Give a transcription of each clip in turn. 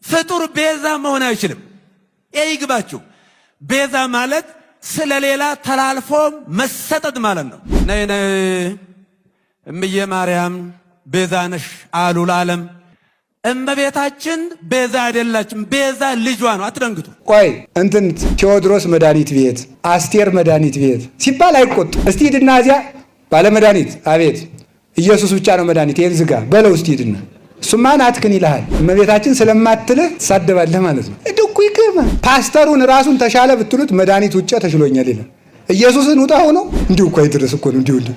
ፍጡር ቤዛ መሆን አይችልም። ይግባችሁ። ቤዛ ማለት ስለሌላ ተላልፎ መሰጠት ማለት ነው። ነይ ነይ እምዬ ማርያም ቤዛ ነሽ አሉ ለዓለም። እመቤታችን ቤዛ አይደላችም። ቤዛ ልጇ ነው። አትደንግጡ። ቆይ እንትን ቴዎድሮስ መድኃኒት ቤት፣ አስቴር መድኃኒት ቤት ሲባል አይቆጡ። እስቲ ሂድና እዚያ ባለመድኃኒት አቤት፣ ኢየሱስ ብቻ ነው መድኃኒት፣ ይህን ዝጋ በለው። እስቲ ሂድና እሱማ ናትክን ይልሃል። እመቤታችን ስለማትልህ ትሳደባለህ ማለት ነው። እንደው እኮ ይገርማል። ፓስተሩን ራሱን ተሻለ ብትሉት መድኃኒት ውጭ ተሽሎኛል ይላል። ኢየሱስን ውጣ ሆኖ እንዲሁ እኮ አይድረስ እኮ ነው። እንዲሁ እንዲሁ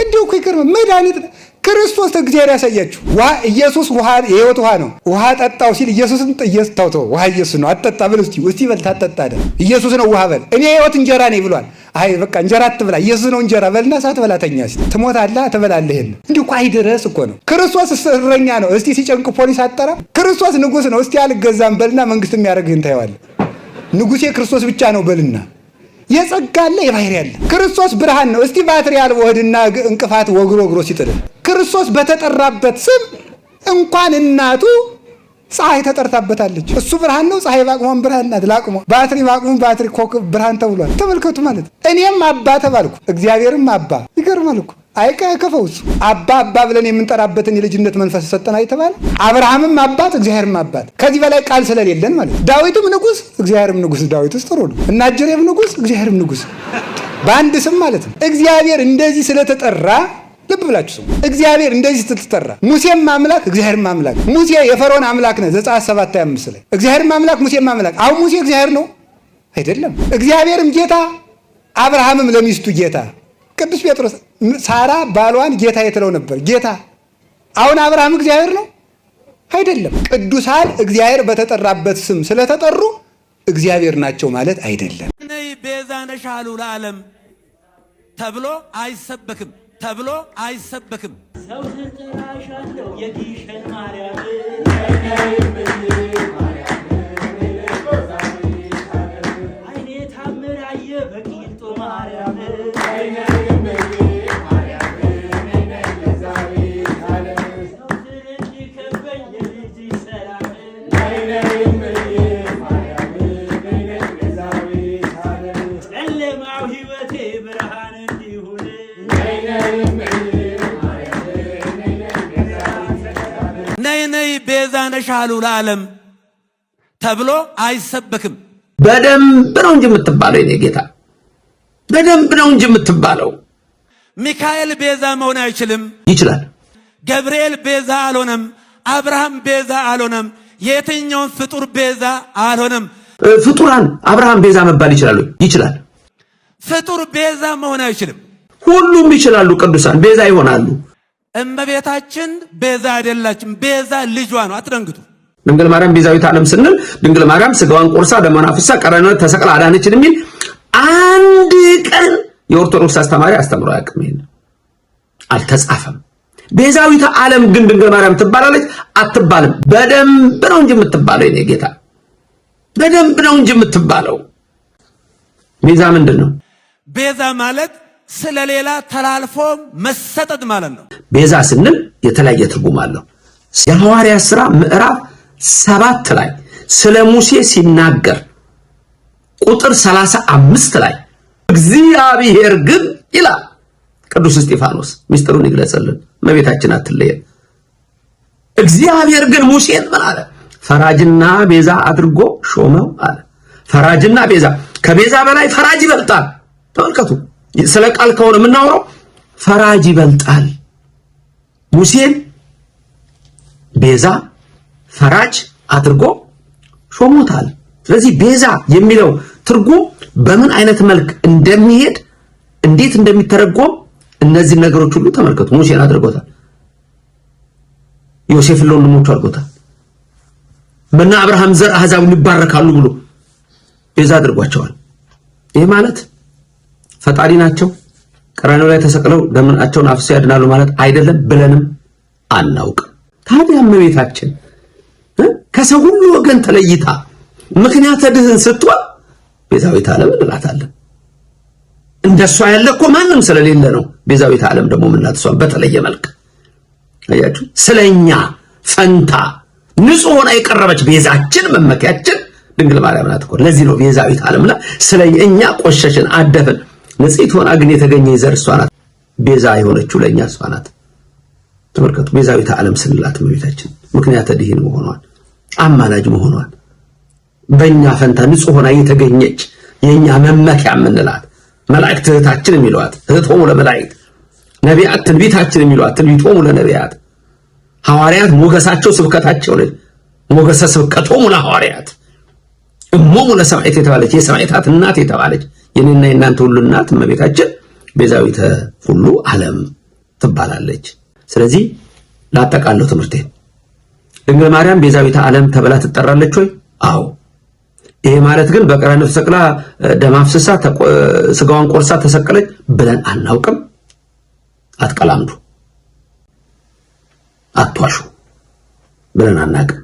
እንዲሁ እኮ ይገርማል። መድኃኒት ክርስቶስ እግዚአብሔር ያሳያችሁ። ውሃ ኢየሱስ ውሃ የህይወት ውሃ ነው። ውሃ ጠጣው ሲል ኢየሱስን ኢየሱስ ተው ተው ውሃ ኢየሱስ ነው አትጠጣ በል እስቲ እስቲ በል ታጠጣ አይደል ኢየሱስ ነው ውሃ በል እኔ የህይወት እንጀራ ነኝ ብሏል። አይ በቃ እንጀራ አትብላ ኢየሱስ ነው እንጀራ በልና ሳትበላ ተኛ እስቲ ትሞታለህ፣ ትበላለህ። ይሄን እንዲሁ እኮ አይድረስ እኮ ነው። ክርስቶስ እረኛ ነው። እስቲ ሲጨንቅ ፖሊስ አጠራ። ክርስቶስ ንጉስ ነው። እስቲ አልገዛም በልና መንግስት የሚያደርግህን ታየዋለህ። ንጉሴ ክርስቶስ ብቻ ነው በልና የጸጋ አለ የባህሪ አለ። ክርስቶስ ብርሃን ነው። እስቲ ባትሪ አልቦ ሂድና እንቅፋት ወግሮ ወግሮ ሲጥል ክርስቶስ በተጠራበት ስም እንኳን እናቱ ፀሐይ ተጠርታበታለች። እሱ ብርሃን ነው። ፀሐይ ባቅሟን ብርሃን ናት። ላቅሟ ባትሪ ባቅሙ ባትሪ ኮከብ ብርሃን ተብሏል። ተመልከቱ ማለት እኔም አባ ተባልኩ፣ እግዚአብሔርም አባ። ይገርማል እኮ አይቀ ከፈውስ አባ አባ ብለን የምንጠራበትን የልጅነት መንፈስ ሰጠን አይተባለ። አብርሃምም አባት እግዚአብሔርም አባት። ከዚህ በላይ ቃል ስለሌለን ማለት ዳዊትም ንጉስ እግዚአብሔርም ንጉስ። ዳዊትስ ጥሩ ነው እና አጀሬም ንጉስ እግዚአብሔርም ንጉስ በአንድ ስም ማለት ነው። እግዚአብሔር እንደዚህ ስለተጠራ ልብ ብላችሁ ስሙ። እግዚአብሔር እንደዚህ ስትጠራ ሙሴም አምላክ እግዚአብሔርም አምላክ። ሙሴ የፈርዖን አምላክ ነው ዘጸአት 7:25 ላይ እግዚአብሔርም አምላክ ሙሴም አምላክ። አሁን ሙሴ እግዚአብሔር ነው አይደለም። እግዚአብሔርም ጌታ፣ አብርሃምም ለሚስቱ ጌታ። ቅዱስ ጴጥሮስ ሳራ ባሏን ጌታ የትለው ነበር ጌታ። አሁን አብርሃም እግዚአብሔር ነው አይደለም። ቅዱሳን እግዚአብሔር በተጠራበት ስም ስለተጠሩ እግዚአብሔር ናቸው ማለት አይደለም። ነይ ቤዛ ነሽ አሉ ለዓለም ተብሎ አይሰበክም፣ ተብሎ አይሰበክም። ሰው ስጠራሻለሁ የግሸን ማርያም አይኔ ታምር አየ በቂልጦ ማርያም ሰው ስር እንዲከበኝ የልጅሽ ሰላም ጨለማው ሕይወቴ ብርሃን እንዲሆን ነይ ነይ ቤዛ ነሽ አሉ ለዓለም ተብሎ አይሰበክም። በደንብ ነው እንጂ የምትባለው የኔ ጌታ፣ በደንብ ነው እንጂ የምትባለው። ሚካኤል ቤዛ መሆን አይችልም። ይችላል። ገብርኤል ቤዛ አልሆነም። አብርሃም ቤዛ አልሆነም። የትኛውን ፍጡር ቤዛ አልሆነም። ፍጡራን አብርሃም ቤዛ መባል ይችላሉ? ይችላል። ፍጡር ቤዛ መሆን አይችልም። ሁሉም ይችላሉ። ቅዱሳን ቤዛ ይሆናሉ። እመቤታችን ቤዛ አይደላችም። ቤዛ ልጇ ነው። አትደንግጡ። ድንግል ማርያም ቤዛዊት ዓለም ስንል ድንግል ማርያም ስጋዋን ቆርሳ ደሟን አፍስሳ ቀራንዮ ተሰቅላ አዳነችን የሚል አንድ ቀን የኦርቶዶክስ አስተማሪ አስተምሮ አያውቅም። ይሄን አልተጻፈም። ቤዛዊት ዓለም ግን ድንግል ማርያም ትባላለች አትባልም? በደንብ ነው እንጂ የምትባለው የኔ ጌታ፣ በደንብ ነው እንጂ የምትባለው። ቤዛ ምንድን ነው? ቤዛ ማለት ስለሌላ ተላልፎ መሰጠት ማለት ነው። ቤዛ ስንል የተለያየ ትርጉም አለው። የሐዋርያት ሥራ ምዕራፍ 7 ላይ ስለ ሙሴ ሲናገር ቁጥር 35 ላይ እግዚአብሔር ግን ይላል ቅዱስ እስጢፋኖስ ምስጢሩን ይግለጽልን፣ እመቤታችን አትለየን። እግዚአብሔር ግን ሙሴን ምን አለ? ፈራጅና ቤዛ አድርጎ ሾመው አለ። ፈራጅና ቤዛ፣ ከቤዛ በላይ ፈራጅ ይበልጣል። ተመልከቱ፣ ስለ ቃል ከሆነ የምናወራው ፈራጅ ይበልጣል። ሙሴን ቤዛ ፈራጅ አድርጎ ሾሞታል። ስለዚህ ቤዛ የሚለው ትርጉም በምን አይነት መልክ እንደሚሄድ እንዴት እንደሚተረጎም እነዚህ ነገሮች ሁሉ ተመልከቱ። ሙሴን አድርጎታል። ዮሴፍን ለወንድሞቹ አድርጎታል። በእነ አብርሃም ዘር አሕዛብ ይባረካሉ ብሎ ቤዛ አድርጓቸዋል። ይህ ማለት ፈጣሪ ናቸው፣ ቀራንዮ ላይ ተሰቅለው ደማቸውን አፍስሰው ያድናሉ ማለት አይደለም ብለንም አናውቅም። ታዲያ እመቤታችን ከሰው ሁሉ ወገን ተለይታ ምክንያተ ድህን ስትሆን ቤዛዊተ ዓለም እንላታለን። እንደሷ ያለ እኮ ማንም ስለሌለ ነው ቤዛዊተ ዓለም ደግሞ የምንላት እሷን በተለየ መልክ አያችሁ። ስለኛ ፈንታ ንጹሕ ሆና የቀረበች ቤዛችን መመኪያችን ድንግል ማርያም ናት እኮ። ለዚህ ነው ቤዛዊት ዓለምና ስለ እኛ ቆሸሽን አደፍን። ንጽሕት ሆና ግን የተገኘ ዘር እሷ ናት። ቤዛ የሆነችው ለእኛ እሷ ናት። ተመልከቱ፣ ቤዛዊት ዓለም ስንላት እመቤታችን ምክንያተ ድኂን መሆኗን አማላጅ መሆኗን በእኛ ፈንታ ንጹሕ ሆና የተገኘች የእኛ መመኪያ የምንላት መላእክት እህታችን የሚሏት እህቶሙ ለመላእክት፣ ነቢያት ትንቢታችን የሚሏት ትንቢቶሙ ለነቢያት፣ ሐዋርያት ሞገሳቸው ስብከታቸው ነች። ሞገሰ ስብከቶሙ ለሐዋርያት እሞሙ ለሰማዕት የተባለች የሰማዕታት እናት የተባለች የኔና የእናንተ ሁሉ እናት እመቤታችን ቤዛዊተ ሁሉ ዓለም ትባላለች። ስለዚህ ላጠቃለው ትምህርቴ ድንግል ማርያም ቤዛዊተ ዓለም ተብላ ትጠራለች ወይ? አዎ። ይሄ ማለት ግን በቀራንዮ ተሰቅላ ደም አፍስሳ ስጋዋን ቆርሳ ተሰቀለች ብለን አናውቅም። አትቀላምዱ፣ አትዋሹ ብለን አናውቅም።